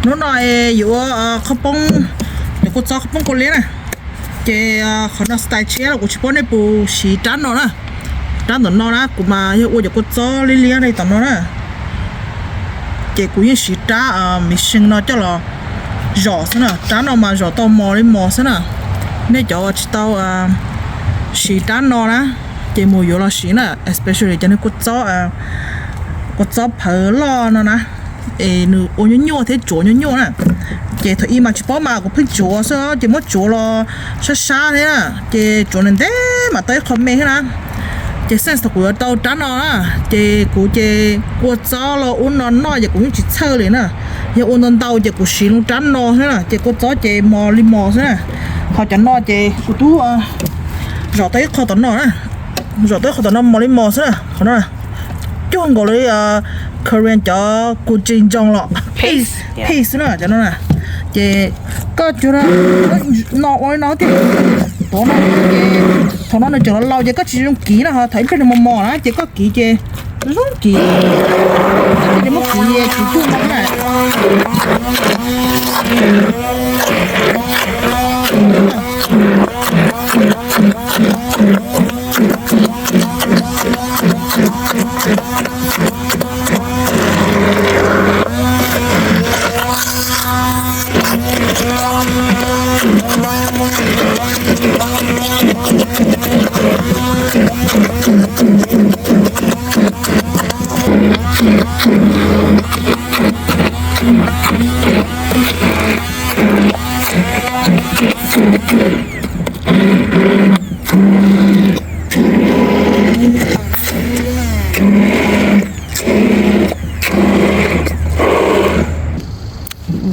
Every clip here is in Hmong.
Hnub no es yuav ua qhov poob, cov kua txob qhov poob kua liab na. Ces qhov no style tshiab los kuv tsis paub nej puas siv rab no na. Rab ntawm no na kuv mas yog ua cov kua txob liab liab li tom no na. Ces kuv yeej siv rab machine no coj los zom xwb na, rab no mas zom tau mos li mos xwb na. Nej cov tsis tau siv rab no na, ces mus yuav los siv na, especially cov niag kua txob, kua txob phawv loj no na, es nws ua nyuaj nyuaj thiab tsuav nyuaj nyuaj na. Ces thaum ub mas tsis paub mas kuv pheej tsuav xwb ces muab tsuav los sab sab thiab na, ces tsuav ntev ntev mam tau ib qho me thiab na. Ces since thaum kuv yuav tau rab no na, ces kuv ces kua txob los ub no noj ces kuv yeej tsis txhawj li na. Yog ua ntau ntau ces kuv siv lub rab no xwb na, ces kua txob ces mos li mos xwb na. Ho cov no ces kuv twb zom tau ib qho tom no na, zom tau ib qho tom no mos li mos xwb na. Qhov no cuag nkaus li Korean cov gochujang los paste xwb na cov no na. Ces koj cuag no ua li no tiag, tuav no ces thaum no nws tseem laus laus ces koj tsis zoo kiv na, ho thaum ib pliag nws mos mos na ces koj kiv ces zoo kiv, koj cia li muab kiv kiv cuag no na.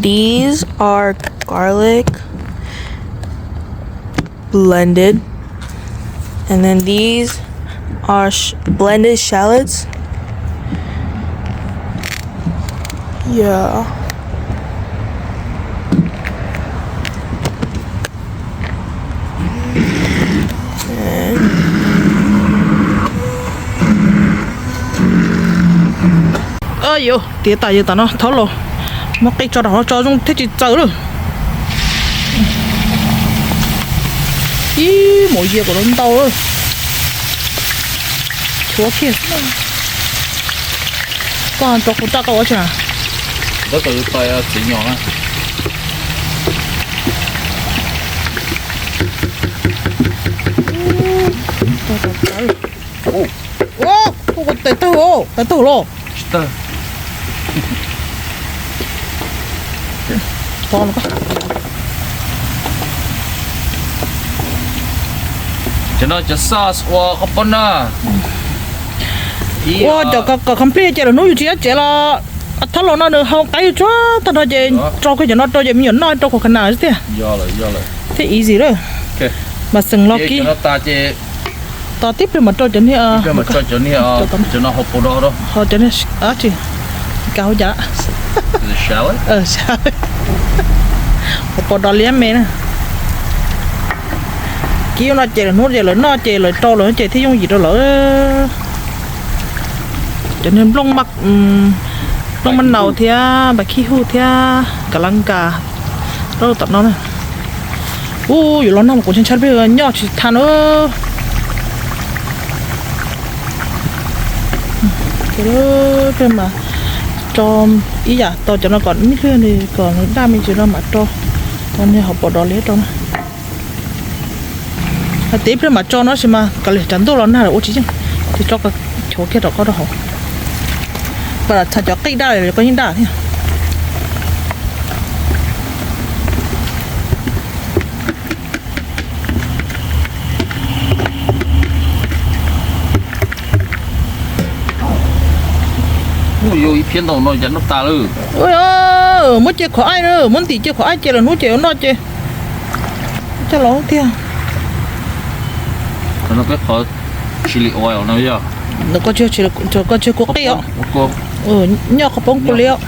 These are garlic blended. And then these are sh- blended shallots. Yeah. Yuav tiav tas yog tas no thaub los muab qij tso rau hauv tso zoo thiab tsis txaws lawm. Ib mus yias kom ntau lawm. Chuav kiag. Koj rau kuv raj koj ua tsi na? Ua, ua tais tawg, tais tawg los. Cov no cov sauce ua qhov pob na. Ua cov kom complete ces lwm hnub yus tsis nyob tsev los thab los no nws hau qaib tsuag tag no ces rau kiag cov no rau ces me nyuam noj rau khov kha nas xwb tiag. Thiab easy lawm. Mas xeem los kib. Tos tib pliag mas rau cov niag, cov no hauv paus do, ho cov niag, tsis, ka hauv cas, hauv paus do liab me na. Kib no ces lwm hnub ces lawv noj ces lawv rau lawm ces thiaj yooj yim rau lawv. Cov niag nplooj, nplooj maj naus thiab npam khib huj thiab kav las kas rau tom no na. Ub, yuav los noj mas kuv ntshai ntshai plig nyob tsis tau na. Ces mas tso ib yam tau cov no kom ib pliag li kom daj me ntsis no mam rau cov niag hauv paus do liab rau na. Hais tias ib pliag mam tso no sis mas kav liam tsam ntuj los nag lawm ua tsis yeej, ces tso chuav kiag rau qhov rau hauv. Pas txhais cov qij daj lawm koj yeej daj thiab. Ib phiab ntau no cas noj tas lawm. Muab cia khov aib na, muab ntim cia khov aib ces lwm hnub ces yuav noj ces coj los tiag. Chili oil no yog, koj tsis kua qij os. Nyob qhov poob kua liab.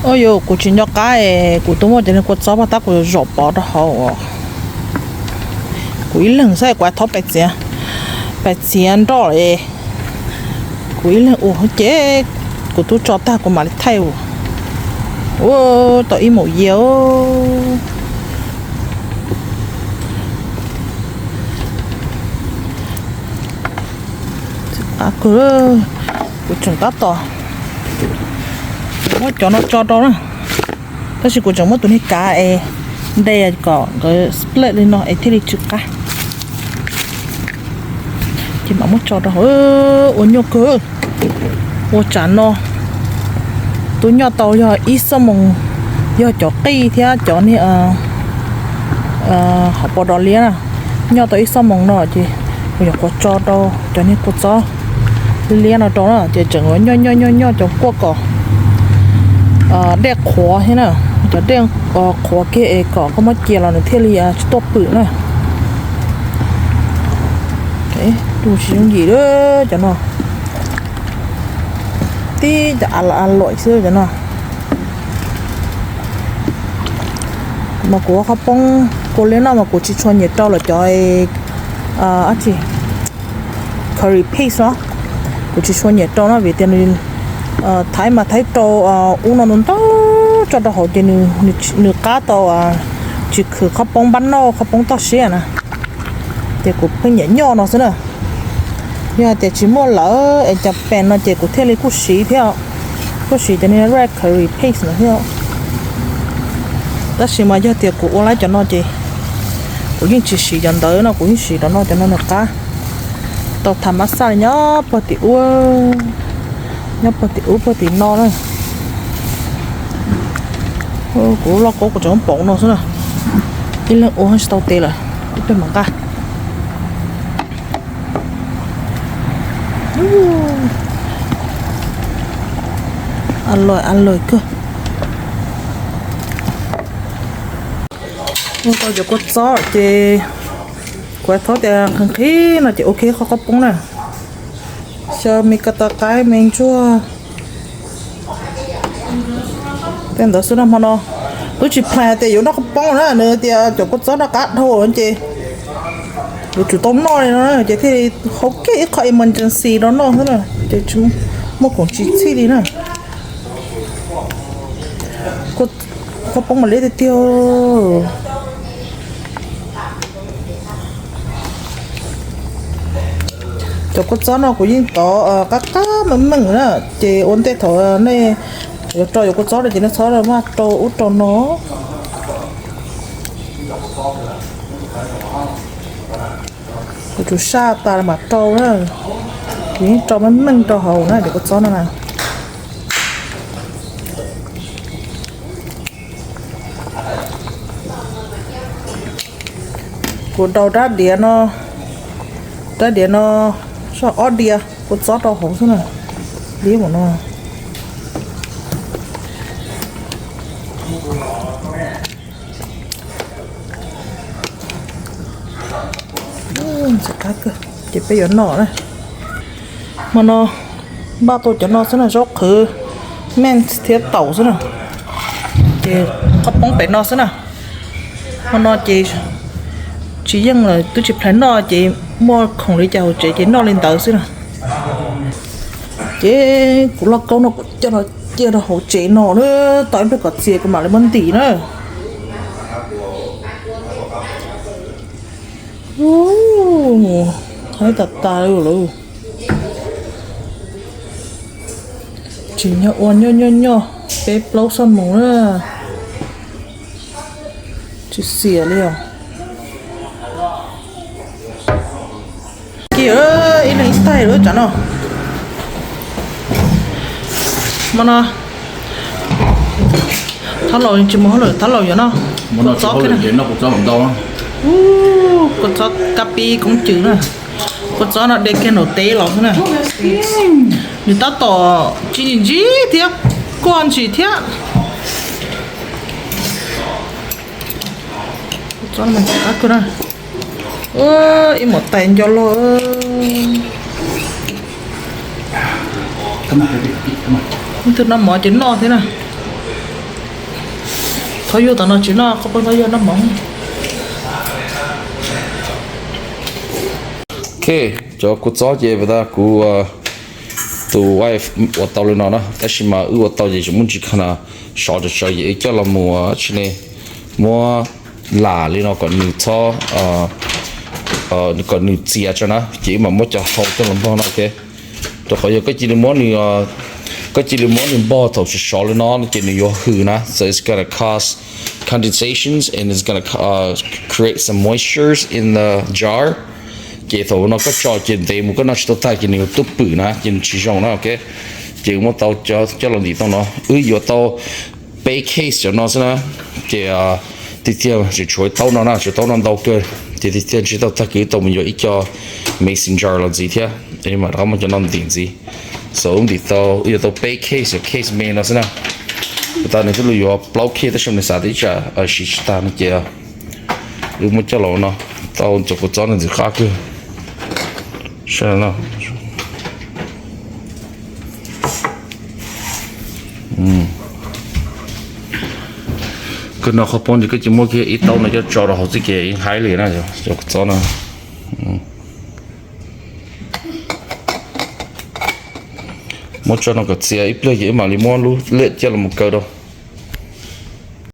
Ua yus kuv tsis nco qab es kuv twb muab cov niag kua txob paj tab kuv zom pov rau hauv. Kuv ib leeg xwb kuv thov pais txiav. Pais txiav nroj lawm, kuv ib leeg ua ces kuv twb tso tag kuv mam li thaij ua. Ua tau ib maum yias. Kuv tseem tab tom muab cov no tso rau na, tab sis kuv tseem muab tus niag kav es nte kom nkawd split li no es thiaj li tsw qab. Ces mam muab tso rau hauv. Ua nyuaj kawg. Ua tsam no twb nyob tau yog ib xuab moos, yog cov qij thiab cov niag hauv paus dos liab na, nyob tau ib xuab moos no ces kuv yuav qhuav tso rau cov niag kua txob liab no rau na, ces tseem yuav nyoj nyoj nyoj nyoj cov kuaj kom dej qhuav thiab na, cov dej qhuav kiag es kom koj muab cia los nws thiaj li tsis tuaj pwm na. Tus tsis yooj yim cov no, tib cov a luam xwb cov no. Mas kuv ua qhob poob kua liab noj mas kuv tsis tshua nyiam rau lawm cov ab tsi curry paste no, kuv tsis tshua nyiam rau no vim tias nws thaiv mas thaiv rau ub no ntau ntau tso rau hauv ces nws qab tau tsis khwv qhob poob npab nauj qhob poob toj siab na. Ces kuv pheej nyiam nyoj no xwb na. Yog hais tias tsis muaj lawm es cas pes no ces kuv thiaj li kuj siv thiab, kuj siv cov niag red curry paste no thiab. Tab sis mas yog tias kuv ua lawm cov no ces kuv yeej tsis siv cov ntawd no, kuv yeej siv cov no, cov no nws qab tau tham mab xaj li nyob puag tim ub, nyob puag tim ub puag tim no na. Kuv lub lauj kaub kuv tseem muab pauv no xwb na, ib leeg ua tsis tau tes lawm, ib pliag mam nqa. A lawm a lawm kawg. Ua tau cov kua txob ces kuv txhob tias nqhis nqhis no ces ua kiag qhob qhob poob na. Xyaw me ko taw qaib me ntsuag tej ntawd xwb no. Hmo no twb tsis plan tias yuav noj qhob poob na, nws tias cov kua txob no qab dhau ces yuav tsum tau noj li no ces thiaj li hau kiag ib qho emergency rau noj xwb na, ces tsis muaj khoom tsis txhij li na. Qhob poob mas liab tiag tiag. Cov kua txob no kuv yeej tov qab qab meej meej na, ces ua ntej thaum nej yuav rau cov kua txob no ces nej txhob maj rau ub rau no. Kuv tsum saj tas mam rau na, kuv yeej rau meej meej rau hauv na cov kua txob no na. Kuv rau rab diav no, rab diav no soj ob diav kua txob rau hauv xwb na, liab ua no. Ntxim qab kawg, ces peb yuav noj na. Hmo no npaj tau cov no xwb na, zaub qhwv, mint thiab taum xwb na. Ces qhob poob pem no xwb na. Hmo no ces tsis yeej lawm, twb tsis plan noj ces muaj khoom li cas hauv tsev ces noj li ntawd xwb na. Ces kuv lauj kaub no kuv coj los cia rau hauv tsev no na, tau ib pliag kom txias kuv mam li muab ntim na. Haib tas tas li lawm. Tsim nyog ua nyuaj nyuaj nyuaj peb plaub xuab moos na, tsis xiam li os. Kiag ib leeg ib taig lawm tsam no. Hmo no Thab Laus tsis mus hauj lwm, Thab Laus yuav noj kua txob, kua txob kab pib koob cws na. Kua txob no de kiag nraum teb los xwb na. Nws tab tom tsis ntsim ntsim thiab, kuaj ntsim thiab. Kua txob no mas qab kawg na. Ib muam tais nco loj. Ib tug noj mov ces noj thiab na. Thov yuav tom no tsis noj, qhov peb thov yuav noj mov. Ok, Cov kua txob ces ua tas kuv tus wife ua tau li no na, tab sis mas wb ua tau ces tseem muaj ntsis kha na, sov tsawv tsawv ces wb coj los mus tsis ne, muab lam li no kom nws txhob, kom nws txias tso na, ces wb mam muab cov hau coj los npog no, ok. Rau qhov yog koj cia li muab nws, koj cia li muab nws npog thaum sov sov li no ces nws yuav hws na, so it's gonna cause condensations and it's gonna create some moistures in the jar. Ces thaum no koj tso ces ntev mus koj noj tsis tau tag ces nws yuav tub pwm na ces nws tsis zoo na, ok. Ces muab tau coj los ntim tau no, wb yuav tau peb case cov no xwb na. Ces tiag tiag tseem tshuav taub no na, tshuav taub no ntau kawg, ces tiag tiag ntshe tau tag kis tau mus yuav ib co mason jar los ntxiv thiab, mam rov qab muab cov no ntim ntxiv. So wb ntim tau, wb yuav tau peb case, case me no xwb na. Ua tas nws twb los yuav plaub case tab sis nws xav tias ib tsam siv tsis tag no ces wb muab coj los no, tau cov kua txob no ntxim qab kawg. Koj noj qhov pob ntsis koj cia muab kiag ib taub no coj tso rau hauv txij kev haib li na, cov kua txob no. Muab tso no kom txias ib pliag ces wb mam li muab lub liaj coj los mus kaw rau.